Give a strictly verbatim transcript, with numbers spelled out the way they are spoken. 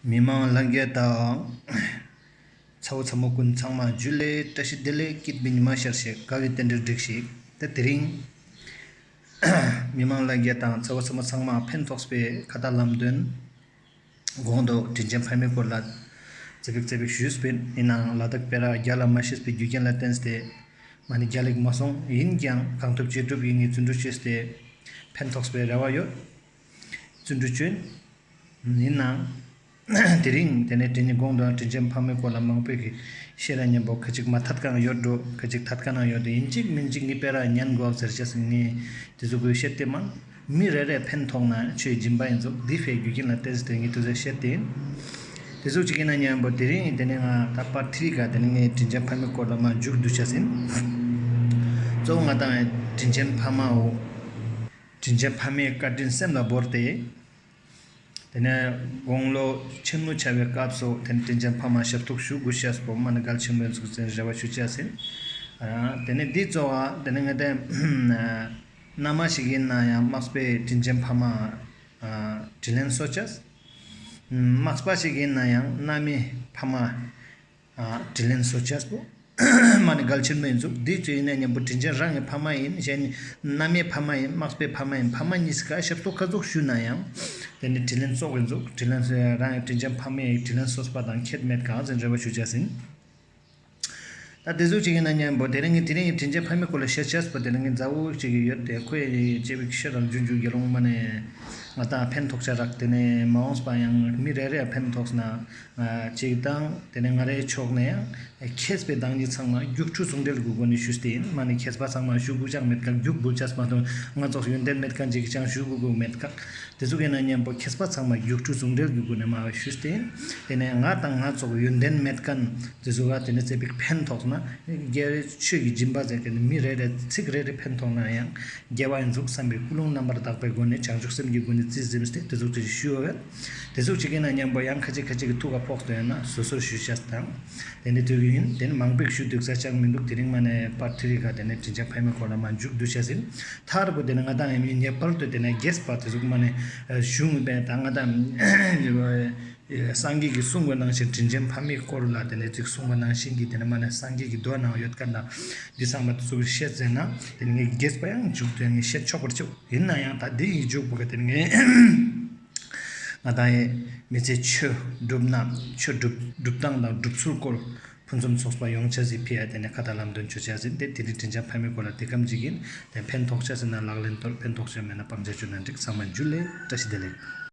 མི་མང་ལྷན་རྒྱས་དང་། ཚ་བོ་ཚ་མོ་ཀུན་ཚང་མ་ཇུ་ལེ་བཀྲ་ཤིས་བདེ་ལེགས། སྐྱིད་པའི་ཉི་མ་ཤར་ཞེས་དགའ་བའི་རྟེན་འབྲེལ་བསྒྲིགས་ཤིག་ད་དེ་རིང་མི་མང་ལྷན་རྒྱས་དང་ཚ་བོ་ཚ་མོ་ཚང་མ་ཕན་ཐོགས་པའི་ཁ་ཏ་ལམ་སྟོན། གོང་དུ་དྲིན་ཅན་ཕ་མའི་སྐོར་ལ་ཙི་པིག་ཙི་པིག་ཞུས་པ་ཡིན་ནའང་ལ་དྭགས་སྤེ་ར་རྒྱ་ལ་མ་ཤེས་པའི་རྒྱུ་རྐྱེན་ལ་བརྟེན་ཏེ་མ་ནི་རྒྱ་ལེགས་མ་སོང་། ཡིན་ཀྱང་གང་ཐུབ་ཅི་ཐུབ་ཡིན་ངེས་བརྩོན་འགྲུས་བྱས་ཏེ་ཕན་ཐོགས་པའི་རེ་བ་ཡོད། བརྩོན་འགྲུས་བྱོས། ཡིན་ནའང་། དེ་རིང་དེ་ནས་དྲིན་ཅན་གོང་དུ་དྲིན་ཅན་ཕ་མའི་སྐོར་ལ་མང་པོས་ཀྱི་བཤད་ན་མཉམ་པོ་ཁ་ཅིག་མ་ཐད་ཀ་ཡོད་འགྲོ། ཁ་ཅིག་ཐད་ཀ་ན་ཡོད་དེ་ཡིན་གཅིག་མིན་གཅིག་ངའི་སྤེ་ར་ཉན་དགོས་ཟེར་བྱས་ངས་དེ་ཚོ་གོས་བཤད་དེ་མང་། མི་རེ་རེ་ཕན་ཐོགས་ན་ཆོས་སྦྱིན་པ་ཡིན་ཚུགས་འདི་ཕའི་རྒྱུ་རྐྱེན་ལ་བརྟེན་ཏེ་ངས་དེ་ཚོ་བཤད་དེ་ཡིན། དེ་ཚོ་གཅིག་ཡིན་ན་མཉམ་པོ་དེ་རིང་དེ་ནས་ང་ད་པར་ཐི་རི་ག་དེ་ནས་ངས་དྲིན་ཅན་ཕ་མའི་སྐོར་ལ་མ་མཇུག་བསྡུ་བྱས་ཡིན། གཙོ་བོ་ང་དང་དྲིན་ཅན་ཕ་མའོ། དྲིན་ཅན་ཕ་མའི་བཀའ་དྲིན་སེམས་ལ་བོར་ཏེ། དེ་ནས་དགུང་ལོ་ཆེན་མོ་ཆགས་པའི་སྐབས་སུ་དེ་ནས་དྲིན་ཅན་ཕ་མ་ཞབས་ཏོག་ཞུ་དགོས་ཤེས་པོ་མ་ནི་གལ་ཆེན་པོ་ཡིན་ཚུགས་ཟེར་རེ་བ་ཞུ་བྱས་ཡིན། དེ་ནས་འདི་གཙོ་བ་དེ་ནས་ངས་དེ་མནའ་མ་ཞིག་ཡིན་ན་ཡང་མག་པའི་དྲིན་ཅན་ཕ་མ་དྲིན་ལན་གསོ་བྱས། མག་པ་ཞིག་ཡིན་ན་ཡང་མནའ་མའི་ཕ་མ་དྲིན་ལན་གསོ་བྱས་པོ། མ་ནི་གལ་ཆེན་པོ་ཡིན་ཚུགས་འདི་ཚོ་ཡིན་ན་མཉམ་པོ་དྲིན་ཅན་རང་གི་ཕ་མ་ཡིན་གཞན་མནའ་མའི་ཕ་མ་ཡིན་མག་པའི་ཕ་མ་ཡིན་ཕ་མ་གཉིས་ཀ་ཞབས་ཏོག་ཁ་ཚུགས་ཞུས་ན་ཡང་། དེ་ནི་དྲིན་ལན་གསོ་གི་ཡིན་ཚུགས་དྲིན་ལན་རང་གི་དྲིན་ཅན་ཕ་མའི་དྲིན་ལན་གསོ་བ་དང་ཁྱད་མེད་གང་ཟེར་རེ་བ་ཞུ་བྱས་ཡིན། ད་དེ་ཚོ་གཅིག་ཡིན་ན་མཉམ་པོ་དེ་རིང་གི་དེ་རིང་གི་དྲིན་ཅན་ཕ་མའི་སྐོར་ལ་བཤད་བྱས་པོ་དེ་རིང་གི་མཛའ་བོ་གཅིག་ཡོད་དེ་ཁོས་ཅེ་བིག་ཤེར་རང་རྒྱུན་རྒྱུ་དགེ་སློང་མ་ནས་ང་དང་ཕན་ཐོགས་བྱ་རག་དེ་ནས་མ་འོངས་པ་ཡང་མི་རེ་རེ་ཕན་ཐོགས་ན་ཅིག་དང་དེ་ནས་ང་རའི་ཕྱོགས་ནས་ཡང་མཁས་པའི་བདག་ཉིད་ཚང་མ་རྒྱུགས་ཁྲུ་ཟུང་འབྲེལ་གྱི་སྒོ་ནས་ཞུས་ཏེ་ཡིན། མ་ནི་མཁས་པ་ཚང་མ་ཞུ་དགོས་ཅང་མེད་ཀ་རྒྱུགས་འབུལ་བྱས་མ་གཏོགས་ང་ཚོ་ཡོན་ཏན་མེད་མཁན་ཅིག་ཅང་ཞུ་དགོས་དགོས་མེད་ཀ་དེ་ཚོ་གི་ན་མཉམ་པོ་མཁས་པ་ཚང་མ་རྒྱུགས་ཁྲུ་ཟུང་འབྲེལ་གྱི་སྒོ་ནས་མ་ཞུས་ཏེ་ཡིན། དེ་ནས་ང་དང་ང་ཚོ་ཡོན་ཏན་མེད་མཁན་དེ་ཚོ་ག་དེ་ནས་ཙེ་པིག་ཕན་ཐོགས་ན་དགེ་བའི་ཆོས་ཀྱི་སྦྱིན་པ་ཟེར་གི་ནི་མི་རེ་རེ་ཚིག་རེ་རེ་ཕན་ཐོགས་ན་ཡང་དགེ་བ་ཡིན་ཚུགས་བསམ་པའི་ཀུན་སློང་རྣམ་པར་དག་པའི་སྒོ་ནས་བྱང་ཆུབ་སེམས་ཀྱི་སྒོ་ནས་རྩིས་ཟིན་ཏེ་དེ་ཚོ་ཅིག་ཞུ་འོ། དེ་ཚོ་ཅིག་ཡིན་ན་མཉམ་པོ་ཡང་ཁ་ཅིག་ཁ་ཅིག་གི་ཐུགས་ཁ་ཕོག་སྟེ་ཡོད་ན་སོ་སོར་ཞུ་བྱས་དང་། དེ་ནི་དུས་ཀྱི་ཡིན་དེ་ནི་མང་པོ་ཞུ་འདུག་ས་ཅང་མི་འདུག་དེ་རིང་མ་ནས་པར་ཐི་རི་ག་དེ་ནས་དྲིན་ཅན་ཕ་མའི་སྐོར་ལ་མ་མཇུག་བསྡུ་བྱས་ཟིན། ཐར་པོ་དེ་ནི་ང་དང་ཡིན་ངེས་པར་དུ་དེ་ནས་རྒྱས་པ་དེ་ཟུག་མ་ནས་གཞུང་པས་ད་ང་དང་སངས་རྒྱས་ཀྱིས་གསུངས་པ་ནང་བཞིན་དྲིན་ཅན་ཕ་མའི་སྐོར་ལ་དེ་ནས་ཅིག་གསུངས་པ་ནང་བཞིན་གྱི་དེ་ནས་མ་ནས་སངས་རྒྱས་ཀྱི་མདོ་ནང་ཡོད་མཁན་དང་འདི་ཚང་མ་དེ་ཚོ་བཤད་ཟེར་ན་དེ་ནས་ངས་རྒྱས་པ་ཡང་མཇུག་ཏུ་ངས་བཤད་ཆོག་པར་བྱེད། ཡིན་ན་ཡང་ད་འདི་ཡི་མཇུག་པོ་ག་དེ་ནས་ངས་ང་དང་ཡི་མི་ཚེ་ཆོས་སྒྲུབ་ན་ཆོས་སྒྲུབ་སྒྲུབ་སྟངས་དང་སྒྲུབ་ཚུལ་སྐོར་ཕུན་སུམ་ཚོགས་པ་ཡོང་ཆ་ཟིག་ཕི་ཡ་དེ་ནས་ཁ་ཏ་ལམ་སྟོན་ཆོ་ཆ་ཟིན་ཏེ་དེ་རིང་དྲིན་ཅན་ཕ་མའི་སྐོར་ལ་དེ་གམ་ཅིག་ཡིན། དེ་ཕན་ཐོགས་ཆ་ཟིན་ན་ལག་ལེན་གཏོར། ཕན་ཐོགས་ཆ་མེད་ན་སྤང་བྱ་ཆུ་ན་འགྲིག་ཚང་མ་འཇུ་ལེ་བཀྲ་ཤིས་བདེ་ལེགས།